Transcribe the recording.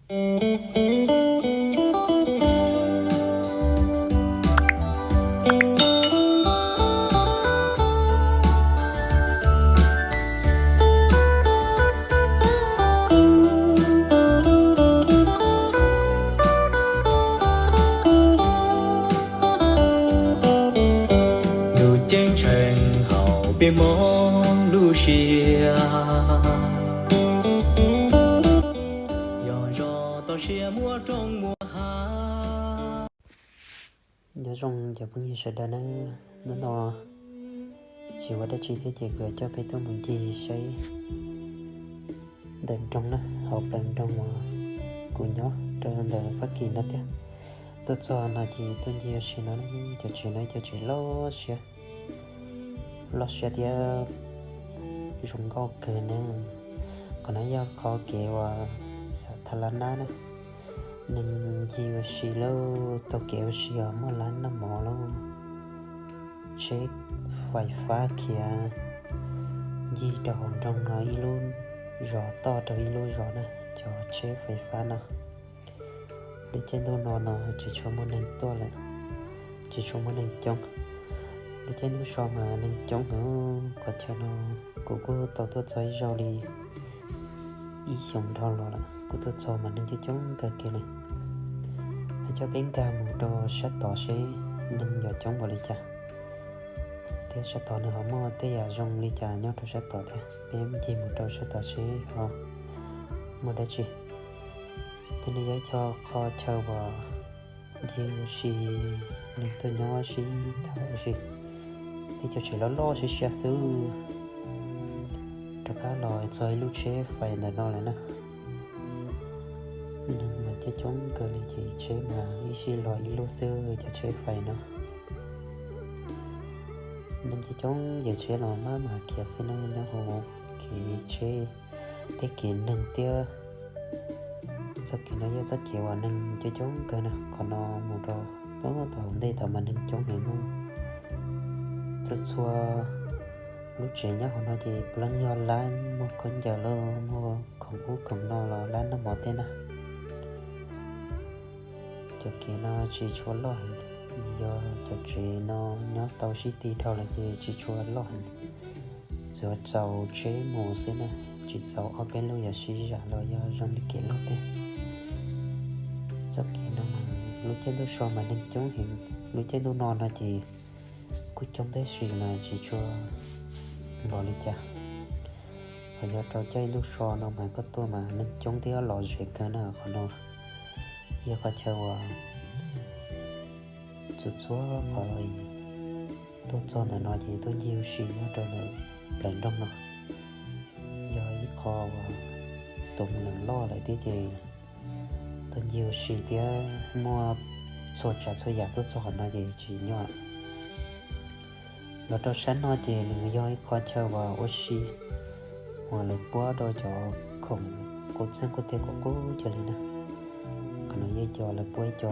Lub ceeb tsheej hauv peb Hmoob lub siab, yog zos toj siab muaj roob muaj hav. Nyob zoo cov phooj ywg sawv daws nawb, hnub no tsis ua dab tsi thiab ces kuv yuav coj peb tuaj mus ncig saib ntawm nroog na, hauv plawv nroog uas kuv nyob rau ntawm Fab Kis no thiab. Tuaj txog no ces tuaj ncig ua si no, cov tsev no cov tsev loj siab, loj siab thiab zoo nkauj kawg na. Qhov no yog qhov kev uas xa tha la nab na, neeg ncig ua si lauj, taug kev ua si os, muaj lab noj mov lauj. Tsheb fais fab khiav ncig rau hauv nroog no, ib lub zos toj rau ib lub zos na, cov tsheb fais fab no. Lub caij ntuj no no tsis tshua muaj neeg tuaj lawm, tsis tshua muaj neeg coob. Lub caij ntuj so mas neeg coob heev, qhov chaw no kuv kuj tau tuaj txog ib zaug li ib xyoos dhau los lawm, kuv tuaj txog mas neeg coob coob kawg kiag li. Hais coj peb nkag mus rau sab tod seb neeg yuav coob npaum li cas, thiab sab tod nws ho muaj tej yam zoo li cas nyob rau sab tod thiab. Peb ncig mus rau sab tod seb ho muaj dab tsi. Twb nws yog ib co qhov chaw uas ncig ua si, neeg tuaj nyob sib tham ua si, tej cov tsev loj loj siab siab xwb. Rov qab los txog ib lub tsheb fais ntawm no lawm na. Neeg mas coob coob kawg li ces tsheb mas ib sij los ib lub xwb cov tsheb fais no. Neeg coob coob ces tsheb los maj mam khiav xwb na, nyob hauv kev tsheb thiab kev neeg thiab. Txoj kev no yog txoj kev uas neeg coob coob kawg na, qhov no mus rau puag tom ntej tod mas neeg coob heev. Txhua txhua lub tsev nyob hauv no ces puav leej yog lab muag khaub ncaws los muag khoom ub khoom no los lab noj mov thiab na. Cov kev no tsis tshua loj heev, vim yog cov tsev no nyob tau sib ti dhau lawm ces tsis tshua loj heev. Tsuas txaus tsheb mus xwb na, tsis txaus ob peb lub yuav sib zam los yog zoo li kev loj thiab. Txoj kev no mas lub caij ntuj so mas neeg coob heev, lub caij ntuj no no ces kuj coob tab sis mas tsis tshua npaum li cas. Ho yog rau caij ntuj so no mas koj tuaj mas neeg coob thiab lom zem kawg na. Qhov no yog qhov chaw uas txhua txhua qhov tuaj txog ntawm no ces tuaj ncig ua si nyob rau ntawm plawv nroog no. Yog ib qho uas tus mus neeg loj lawm thiab ces tuaj ncig ua si thiab muaj txhua tsav txhua yam tuaj txog qhov no ces tsis nyuaj. Los rau sab no ces nws yog ib qho chaw uas ua si uas lawv puab rau cov khoom qub txeeg qub teg qub qub cov li na. Qhov no yog cov lawv puab ib co